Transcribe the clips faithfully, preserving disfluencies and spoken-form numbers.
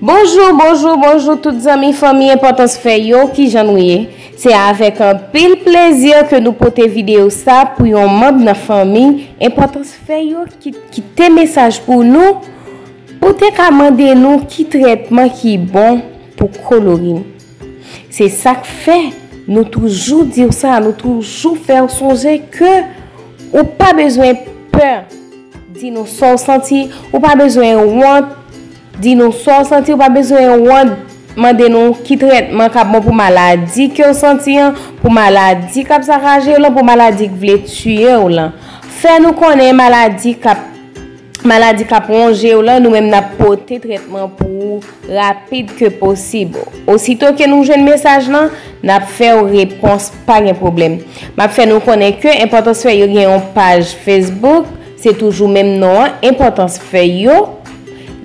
Bonjou, bonjou, bonjou tout zanmi, fanmi Enpòtans Fèy yo, kijan nou ye? Se avèk anpil plezi ke nou pote videyo sa pou yon manm nan fanmi Enpòtans Fèy yo ki kite mesaj pou nou, pou te ka mande nou ki trètman ki bon pou kolorin. Se sa k fè nou toujou di w sa, nou toujou fè w sonje ke ou pa bezwen pè di nou sa w santi, ou pa bezwen wont di nou sa w santi, ou pa bezwen wont mande nou ki trètman k ap bon pou maladi ke w santi an, pou maladi k ap sakaje w lan, pou maladi k vle tiye w lan. Fè nou konnen maladi k ap maladi k ap wonje w lan, nou menm n ap pote trètman pou ou rapid ke posib. Osito ke nou jwenn mesaj lan, n ap fè w repons, pa gen pwoblèm. M ap fè nou konnen ke Enpòtans Fèy yo gen yon paj Facebook, se toujou menm non an, Enpòtans Fèy yo.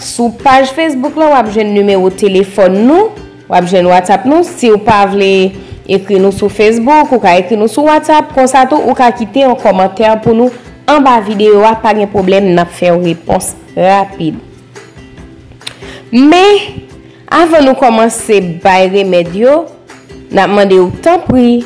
Sou paj Facebook lan, w ap jwenn nimewo telefòn nou, w ap jwenn WhatsApp nou. Si w pa vle ekri nou sou Facebook, ou ka ekri nou sou WhatsApp. Konsa tou, ou ka kite yon kòmantè pou nou anba videyo a, pa gen pwoblèm, n ap fè w repons rapid. Men, avan nou kòmanse bay remèd yo, n ap mande w, tanpri,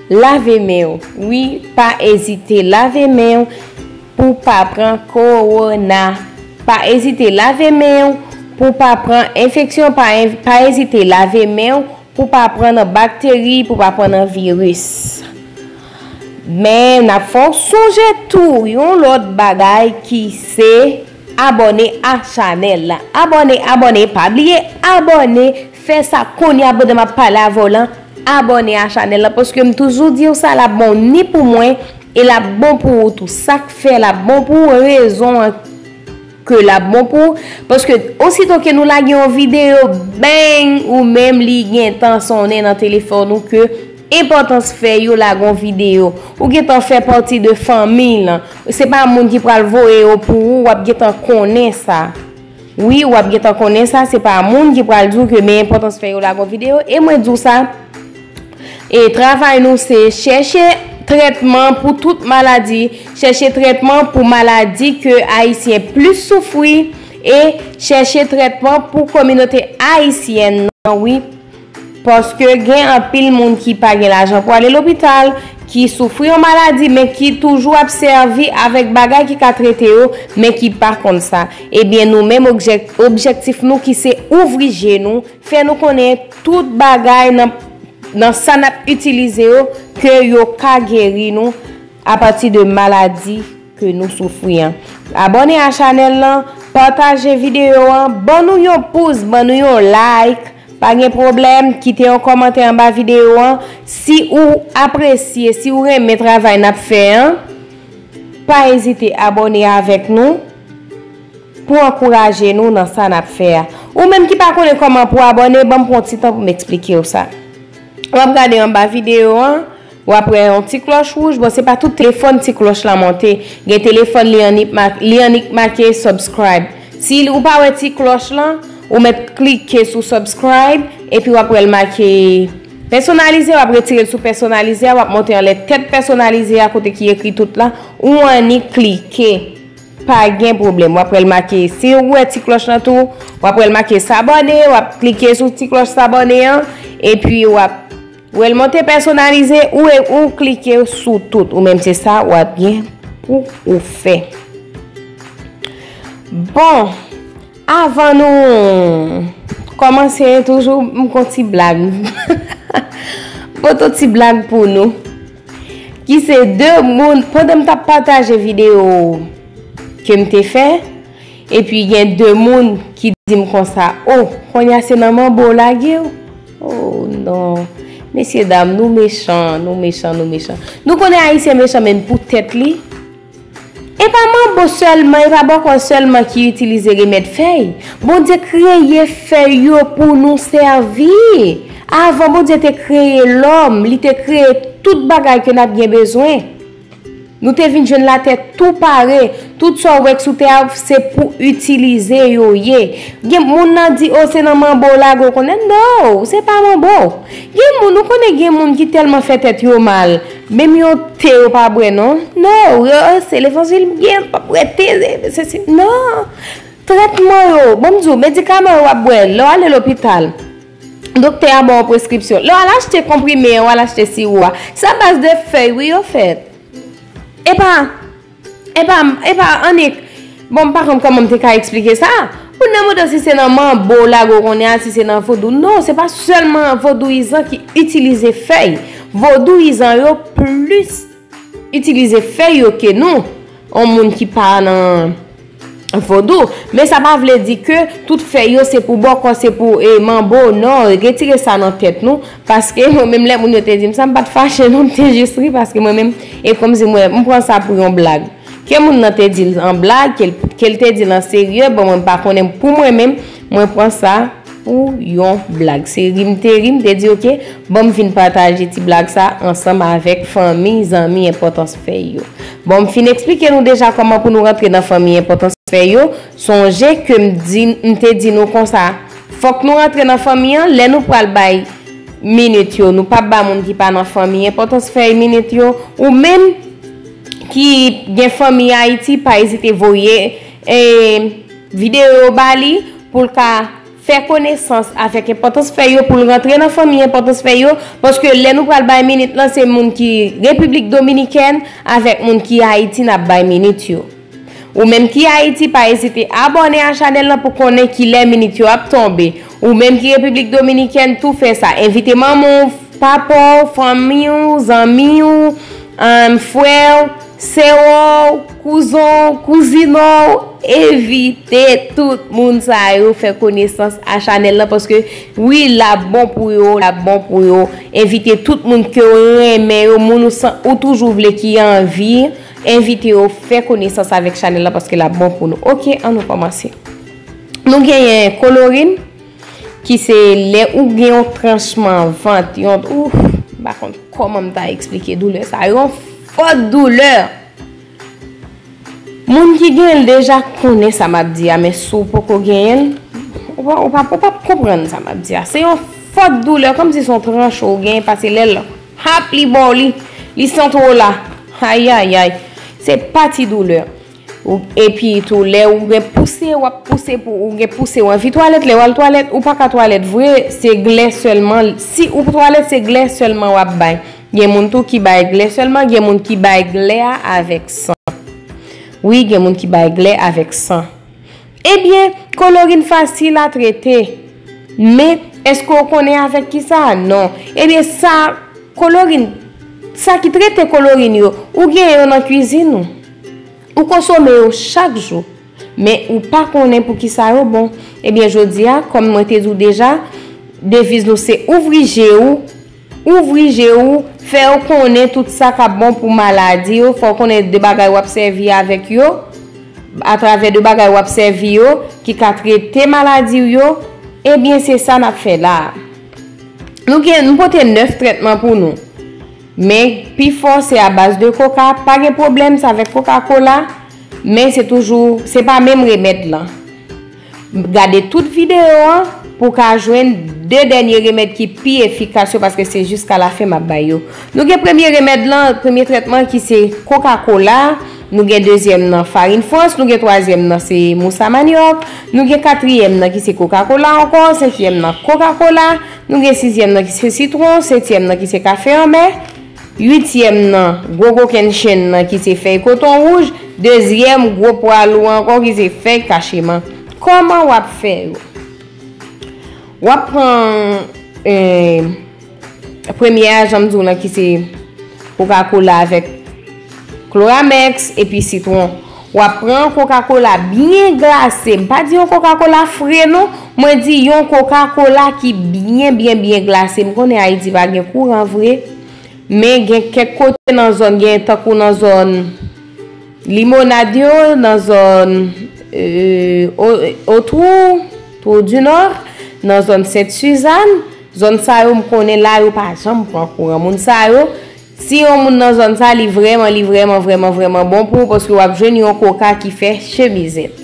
lave men w. Wi, pa ezite lave men w pou w pa pran kowona. Pa ezite lave men w pou w pa pran enfeksyon, pa en-, pa ezite lave men w pou w pa pran nan bakteri, pou w pa pran nan viris. Men, n ap fè w sonje tou yon lòt bagay ki se abòne a chanèl la. Abòne, abòne, pa bliye abòne, fè sa kounye a pandan m ap pale avè w lan. Abòne a chanèl la, paske m toujou di w sa, l ap bon ni pou mwen, e l ap bon pou ou tou. Sa k fè l ap bon pou ou, rezon an ke l ap bon pou ou, paske osito ke nou lage yon videyo, bang, ou menm li gentan sonnen nan telefòn ou ke Enpòtans Fèy yo lage yon videyo. Ou gentan fè pati de fanmi lan. Se pa moun ki pral voye yo pou ou, w ap gentan konnen sa. Wi, w ap gentan konnen sa, se pa moun ki pral di w ke men Enpòtans Fèy yo lage yon videyo, e mwen di w sa, e travay nou se chèche trètman pou tout maladi, chèche trètman pou maladi ke Ayisyen plis soufri, e chèche trètman pou kominote ayisyèn nan, wi. Paske gen anpil moun ki pa gen lajan pou ale lopital, ki soufri yon maladi, men ki toujou ap sèvi avèk bagay ki ka trete yo, men ki pa konn sa. Ebyen, nou menm, objèk-, objektif nou ki se ouvri je nou, fè nou konnen tout bagay nan, nan sa n ap itilize yo, ke yo ka geri nou apati de maladi ke nou soufri an. Abòne a chanèl lan, pataje videyo an, ban nou yon pous, ban nou yon like, pa gen pwoblèm, kite yon kòmantè anba videyo an. Si ou apresye, si ou renmen travay n ap fè an, pa ezite abòne avèk nou pou ankouraje nou nan sa n ap fè a. Ou menm ki pa konnen kòman pou abòne, ban m pran yon ti tan pou m eksplike w sa. W ap gade anba videyo an, w ap wè yon ti klòch wouj. Bon, se pa tout telefòn ti klòch lan monte. Gen telefòn li annik ma-, li annik make subscribe. Si ou pa wè ti klòch lan, ou mèt klike sou subscribe, epi w ap wè l make pèsonalize, w ap retire l sou pèsonalize a, w ap monte anlè tèt pèsonalize a kote ki ekri tout la, ou annik klike. Pa gen pwoblèm. W ap wè l make, si ou wè ti klòch lan tou, w ap wè l make s'abonner, w ap klike sou ti klòch s'abonner an, epi w ap wè l monte pèsonalize, ou, ou klike sou tout. Ou menm se sa w ap gen pou ou fè. Bon, avan nou kòmanse, toujou m gon ti blag. Pote ti blag pou nou. Ki se de moun, pandan m t ap pataje videyo ke m te fè, epi gen de moun ki di m konsa, "O, kounye a se nan manbo w lage w?" O non. Mesye dam, nou mechan, nou mechan, nou mechan. Nou konnen Ayisyen mechan, men pou tèt li. E pa manbo sèlman, e pa bòkò sèlman ki itilize remèd fèy. Bondye kreye fèy yo pou nou sèvi. Avan Bondye te kreye lòm, li te kreye tout bagay ke n ap gen bezwen. Nou te vin jwenn latè tou pare. Tout sa w wè k sou tè a, se pou itilize yo ye. Gen moun nan di, "O, se nan manbo w lage w konnen." No, se pa manbo. Gen moun, nou konnen gen moun ki tèlman fè tèt yo mal. Menm yon te yo pa bwè non. No, yo, se levanjil m gen, m p ap bwè te, se, se, se, non. Trètman yo, bon, m di w, medikaman yo w ap bwè, lè w ale lopital, doktè a ba w preskripsyon. Lè w al achte konprime a, w al achte siwo a, se a baz de fèy, wi, yo fèt. E pa, e pa, e pa annik. Bon, m pa konn kòman m te ka eksplike sa. Moun nan mande w si se nan manbo w lage w konnen a, si se nan vodou. Non, se pa sèlman vodouyizan ki itilize fèy. Vodouyizan yo plis itilize fèy yo ke nou, yon moun ki pa nan vodou. Men sa pa vle di ke tout fèy yo se pou bòkò, se pou, e, manbo. Non, retire sa nan tèt nou. Paske mwen menm, lè moun yo te di m sa, m pa t fache, non, m te jis ri, paske mwen menm, e kòmsi mwen, m pran sa pou yon blag. Ke moun nan te di l an blag, ke l, ke l te di l an serye, bon, mwen, m pa konnen, pou mwen menm, mwen pran sa pou yon blag. Se ri m te ri, m te di, "Oke, ban m vin pataje ti blag sa ansanm avèk fanmi, zanmi, enpòtans fèy yo." Bon, m fin eksplike nou deja kòman pou nou rantre nan fanmi, enpòtans fèy yo. Sonje ke m di, m te di nou konsa, fòk nou rantre nan fanmi an, lè nou pral bay minit yo, nou p ap ba moun ki pa nan fanmi enpòtans fèy minit yo. Ou menm ki gen fanmi Ayiti, pa ezite voye, e, videyo yo ba li pou l ka fè konesans avèk enpòtans fèy yo, pou l rantre nan fanmi enpòtans fèy yo, paske lè nou pral bay minit lan, se moun ki Repiblik Dominikèn avèk moun ki Ayiti n ap bay minit yo. Ou menm ki Ayiti, pa ezite abòne a chanèl lan pou konnen kilè minit yo ap tonbe. Ou menm ki Repiblik Dominikèn, tou fè sa. Envite manman w, papa w, fanmi w, zanmi w, ann, frè w, sè w, kouzon w, kouzin w. Envite tout moun sa yo fè konesans a chanèl lan, paske wi, l ap bon pou yo, l ap bon pou yo. Envite tout moun ke w renmen yo, moun ou san, ou toujou vle ki anvi, envite yo fè konesans avèk chanèl lan, paske l ap bon pou nou. Oke, ann nou kòmanse. Nou genyen kolorin, ki se lè ou gen yon tranchman vant, yon, ouf, m pa konn kòman m ta eksplike doulè sa, yon fòt doulè. Moun ki genyen l deja konnen sa m ap di a, men si w poko genyen l, ou pa, ou pa, ou p ap konprann sa m ap di a. Se yon fòt doulè, kòmsi se yon tranche w genyen, pase lè l ap li ba w li, li santi w la. Ayayay, se pa ti doulè. Ou, epi tou, lè ou gen pouse, w ap pouse pou ou gen pouse, ou anvi twalèt, lè w al twalèt, ou pa ka twalèt vre, se glè sèlman. Si ou twalèt, se glè sèlman w ap bay. Gen moun tou ki bay glè sèlman, gen moun ki bay glè a avèk san. Wi, gen moun ki bay glè avèk san. Ebyen, kolorin fasil a trete. Men, èske w konnen avèk ki sa? Non. Ebyen, sa, kolorin, sa ki trete kolorin yo, ou gen yo nan kwizin ou. Ou konsome yo chak jou. Men, ou pa konnen pou ki sa yo bon. Ebyen, jodi a, kòm mwen te di w deja, deviz nou se ouvri je ou, ouvri je ou, fè yo konnen tout sa k ap bon pou maladi yo, fè yo konnen de bagay w ap sèvi avèk yo, atravè de bagay w ap sèvi yo, ki ka trete maladi w yo, ebyen, se sa n ap fè la a. Nou gen, nou pote nèf trètman pou nou. Men, pi fò, se a baz de koka. Pa gen pwoblèm, se avèk Coca-Cola, men se toujou, se pa menm remèd lan. Gade tout videyo an pou w ka jwenn de dènye remèd ki pi efikas yo, paske se jiska lafen m ap bay yo. Nou gen premye remèd lan, premye trètman ki se Coca-Cola, nou gen dezyèm nan farin frans, nou gen twazyèm nan se mousa manyòk, nou gen katriyèm nan ki se Coca-Cola ankò, senkyèm nan Coca-Cola, nou gen sizyèm nan ki se sitwon, setyèm nan ki se kafe anmè, uityèm nan, gwo kokennchenn nan ki se fèy koton wouj, dezyèm gwo pwa lou ankò ki se fèy kacheman. Kòman w ap fè yo? W ap pran, eh, premye a, jan m di w lan, ki se Coca-Cola avèk Chloramex epi sitwon. W ap pran Coca-Cola byen glase. M pa di yon Coca-Cola fre non. Mwen di yon Coca-Cola ki byen, byen, byen glase. M konnen Ayiti pa gen kouran vre. Men gen kèk kote nan zòn, gen tankou nan zòn Limonad yo, nan zòn, eh, O-, Otwou, Twou di Nò, nan zòn Sent Sizàn, zòn sa yo m konnen la yo pa janm pran kouran. Moun sa yo, si yon moun nan zòn sa, li vrèman, li vrèman, vrèman, vrèman bon pou ou, paske w ap jwenn yon koka ki fè chemizèt.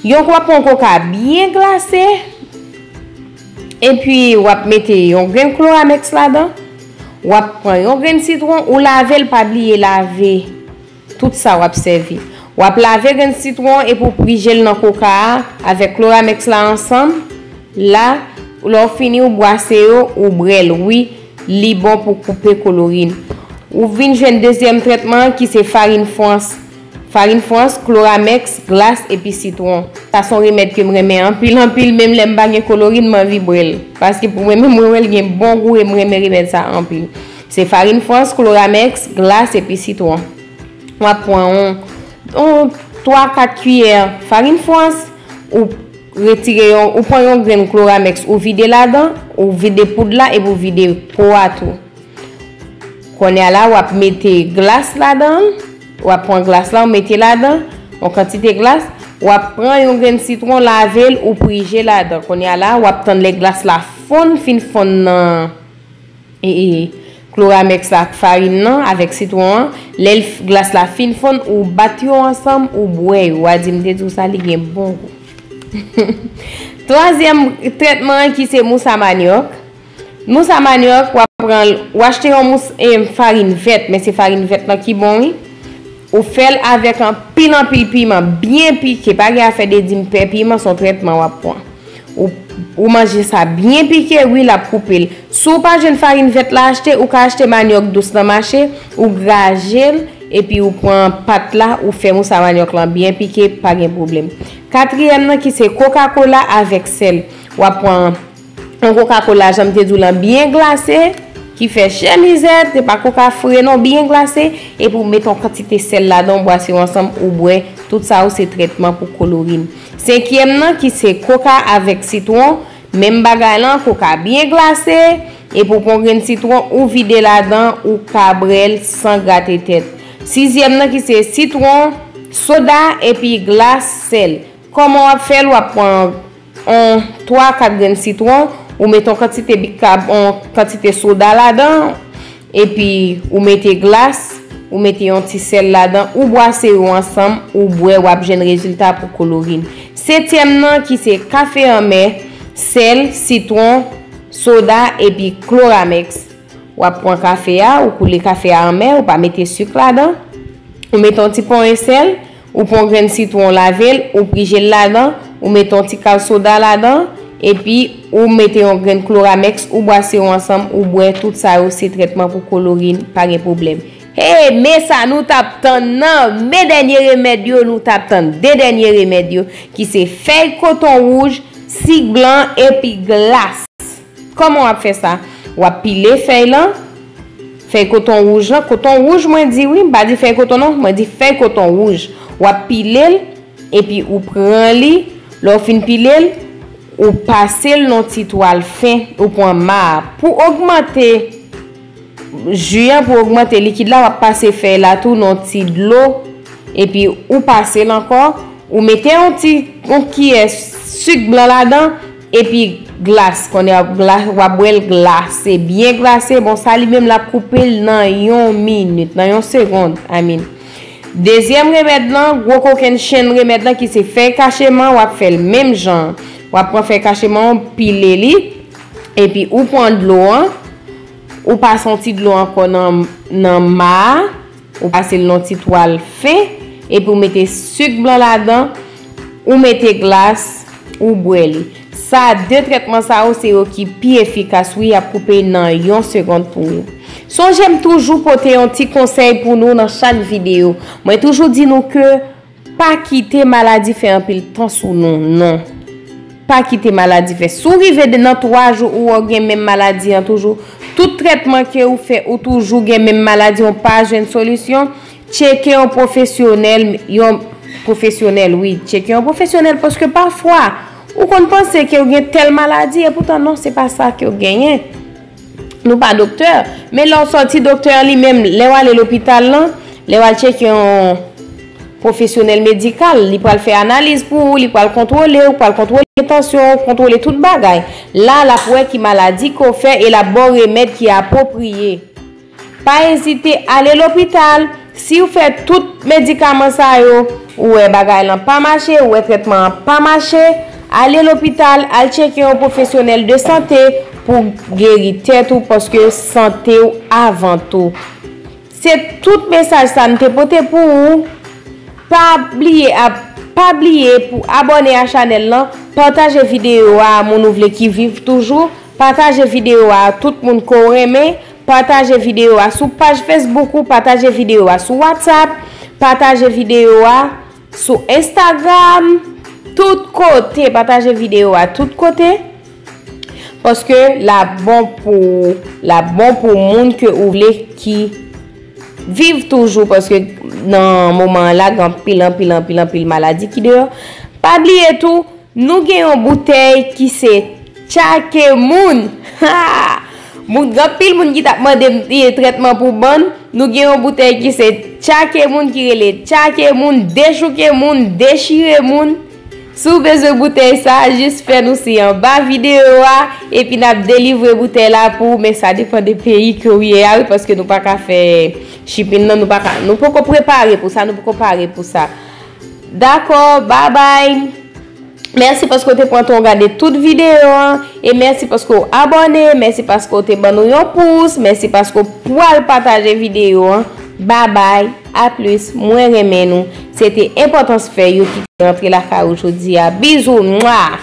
Yon, w ap pran yon koka byen glase, epi w ap mete yon grenn Chloramex ladan, w ap pran yon grenn sitwon, ou lave l, pa bliye lave tout sa w ap sèvi. W ap lave grenn sitwon epi w prije l nan koka a avèk Chloramex la ansanm. La, lè w fini, w bwase yo, ou bwè l. Wi, li bon pou koupe kolorin. Ou vin jwenn dezyèm trètman an ki se farin frans. Farin frans, Chloramex, glas epi sitwon. Sa se yon remèd ke m renmen anpil, anpil, menm lè m pa gen kolorin, m anvi bwè l. Paske pou mwen menm, mwen wè l gen bon gou e m renmen remèd sa anpil. Se farin frans, Chloramex, glas epi sitwon. W ap pran yon, yon twa kat kiyè farin frans, ou retire yon, ou pran yon grenn Chloramex, ou vide ladan, ou vide poud la epi ou vide po a tou. Kounye a la, w ap mete glas ladan l, w ap pran glas la, ou mete ladan, yon kantite glas, w ap pran yon grenn sitwon, lave l, ou prije ladan. Kounye a la, w ap tann lè glas la fonn, fin fonn nan e, e, Chloramex la ak farin nan, avèk sitwon an. Lè l f-, glas la fin fonn, ou bat yo ansanm, ou bwè yo. W a di m te di w sa, li gen bon gou. Twazyèm trètman an ki se mousa manyòk. Mousa manyòk, w ap pran, w achte yon mous, e, farin vèt, men se farin vèt lan ki bon, wi. Ou fè l avèk anpil, anpil piman, byen pike. Pa gen afè de di m pè piman, se yon trètman w ap pran. Ou, ou manje sa byen pike, wi, l ap koupe l. Si w pa jwenn farin vèt la achte, ou ka achte manyòk dous nan mache, ou graje l, epi ou pran pat la, ou fè mousa manyòk lan byen pike, pa gen pwoblèm. Katriyèm nan ki se Coca-Cola avèk sèl. W ap pran yon Coca-Cola, jan m te di w lan, byen glase, ki fè chè mizè, se pa koka fre non, byen glase, epi w mete yon kantite sèl ladan, w bwase yo ansanm, ou bwè, tout sa yo se trètman pou kolorin. Senkyèm nan ki se koka avèk sitwon, menm bagay lan, koka byen glase, epi w pran yon grenn sitwon, ou vide ladan, ou ka bwè l san grate tèt. Sizyèm nan ki se sitwon, soda, epi glas, sèl. Kòman w ap fè l? W ap pran yon twa, kat grenn sitwon, ou mete yon kantite bikab-, yon kantite soda ladan, epi ou mete glas, ou mete yon ti sèl ladan, ou bwase yo ansanm, ou bwè, w ap jwenn rezilta pou kolorin. Setyèm nan ki se kafe anmè, sèl, sitwon, soda epi kloramèks. W ap pran kafe a, ou koule kafe a anmè, ou pa mete sik ladan. Ou mete yon ti ponyen sèl, ou pran yon grenn sitwon, ou lave l, ou prije l ladan, ou mete yon ti kal soda ladan, epi ou mete yon grenn kloramèks, ou bwase yo ansanm, ou bwè, tout sa yo se trètman pou kolorin, pa gen pwoblèm. Hey, men sa nou t ap tann nan, men dènye remèd yo, nou t ap tann de dènye remèd yo, ki se fèy koton wouj, sik blan epi glas. Kòman w ap fè sa? W ap pile fèy lan, fèy koton wouj lan, koton wouj mwen di wi, m pa di fèy koton non, mwen di fèy koton wouj. W ap pile l, epi ou pran li, lè w fin pile l, ou pase l nan ti twal fen, ou pran ma a. Pou ogmante ji an, pou ogmante likid la, w ap pase fèy la tou nan ti dlo, epi ou pase l ankò, ou mete yon ti, yon kiyè sik blan ladan, epi glas, konnen w ap gla-, w ap bwè l glase, byen glase, bon, sa li menm l ap koupe l nan yon minit, nan yon segond, I mean. Dezyèm remèd lan, gwo kokenn chenn remèd lan ki se fèy kacheman, w ap fè l menm jan. W ap pran fèy kacheman, w pile li, epi ou pran dlo an, ou pase yon ti dlo ankò nan, nan ma a, ou pase l nan ti twal fen, epi ou mete sik blan ladan, ou mete glas, ou bwè li. Sa, de trètman sa yo, se yo ki pi efikas, wi, y ap koupe nan yon segond pou ou. Sonje m toujou pote yon ti konsèy pou nou nan chak videyo. Mwen toujou di nou ke pa kite maladi fè anpil tan sou nou, non. Pa kite maladi fè. Si w rive de, nan twa jou ou wè w gen menm maladi an toujou, tout trètman ke ou fè, ou toujou gen menm maladi, ou pa jwenn solisyon, tcheke yon pwofesyonèl, yon pwofesyonèl, wi, tcheke yon pwofesyonèl, paske pafwa, ou konn panse ke w gen tèl maladi, epoutan non, se pa sa ke w genyen. Nou pa doktè, men lè w sòti doktè an li menm, lè w ale lopital lan, lè w al tcheke yon pwofesyonèl medikal, li pral fè analiz pou ou, li pral kontwole ou, pral kontwole tansyon ou, kontwole tout bagay. La, l ap wè ki maladi ke w fè e l ap ba w remèd ki apwopriye. Pa ezite, ale lopital. Si w fè tout medikaman sa yo, ou wè bagay lan pa mache, ou wè trètman an pa mache, ale lopital, al tcheke yon pwofesyonèl de sante pou geri tèt ou, paske sante w avan tou. Se tout mesaj sa m te pote pou ou. Pa bliye ap, pa bliye pou abòne a chanèl lan, pataje videyo a moun ou vle ki viv toujou, pataje videyo a tout moun ke w renmen, pataje videyo a sou paj Facebook ou, pataje videyo a sou WhatsApp, pataje videyo a sou Instagram, tout kote, pataje videyo a tout kote. Paske l ap bon pou, l ap bon pou moun ke ou vle ki viv toujou, paske nan moman an la, gen anpil, anpil, anpil, anpil maladi ki deyò. Pa bliye tou, nou gen yon boutèy ki se tchake moun. Ha! Moun, gen anpil moun ki t ap mande m, e, trètman pou bann. Nou gen yon boutèy ki se tchake moun, ki rele tchake moun, dechouke moun, dechire moun. Si w bezwen boutèy sa, jis fè nou siy anba videyo a, epi n ap delivre boutèy la pou ou, men sa depann de peyi ke w ye a, wi, paske nou pa ka fè shipping nan, nou pa ka, nou poko prepare pou sa, nou poko pare pou sa. Dakò, babay. Mèsi paske w te pran tan w gade tout videyo an, e mèsi paske w abòne, mèsi paske w te ban nou yon pous, mèsi paske w pral pataje videyo an. Babay, a plis, mwen renmen nou. Se te Enpòtans Fè Yo ki te rantre lakay ou jodi a. Bizou, mwa!